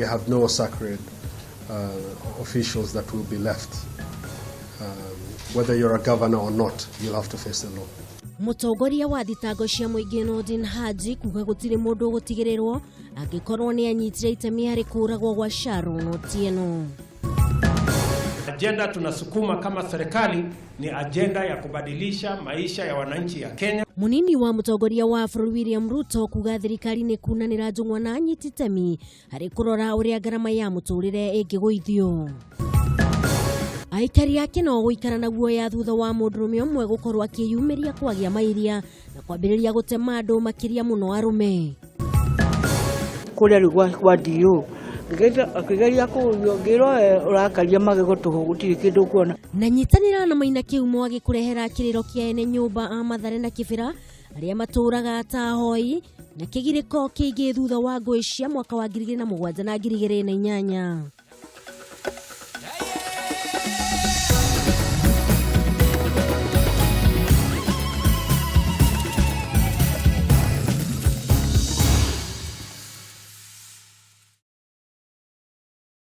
We have no sacred officials that will be left. Whether you're a governor or not, you'll have to face the law. Mũtongoria wa thitango cia mũingĩ Nordin Haji kuga gũtirĩ mũndũ ũgũtigĩrĩrwo angĩkorwo nĩ anyitire itemi harĩ kũũragwo gwa Sharon Otieno. Ajenda tunasukuma kama serikali ni ajenda ya kubadilisha maisha ya wananchi ya Kenya. Munini wa mũtongoria wa bũrũri William Ruto kuga thirikari nĩ kunanĩra njũng'wa na anyiti itemi harĩ kũrora ũrĩa ngarama ya mũtũrĩre ĩngĩgũithio. Aikari ake no gũikara na guoya thutha wa mũndũrũme ũmwe gũkorwo akĩyumĩria kwagĩa mairia na kwambĩrĩria gũtema andũ makĩria mũno arũme. Kũrĩa rĩu kwa DO akĩgeria kũũrio, ngĩrwo, "We ũrakaria magego tũhũ, gũtirĩ kĩndũ ũkuona." Na nyitanĩra na Maina Kĩhumo agĩkũrehera kĩrĩro kĩa ene nyũmba a Mathare na Kĩbĩra arĩa matũraga ta ahoi na kĩgirĩko kĩingĩ thutha wa ngũĩ cia mwaka wa 2007 na 2008.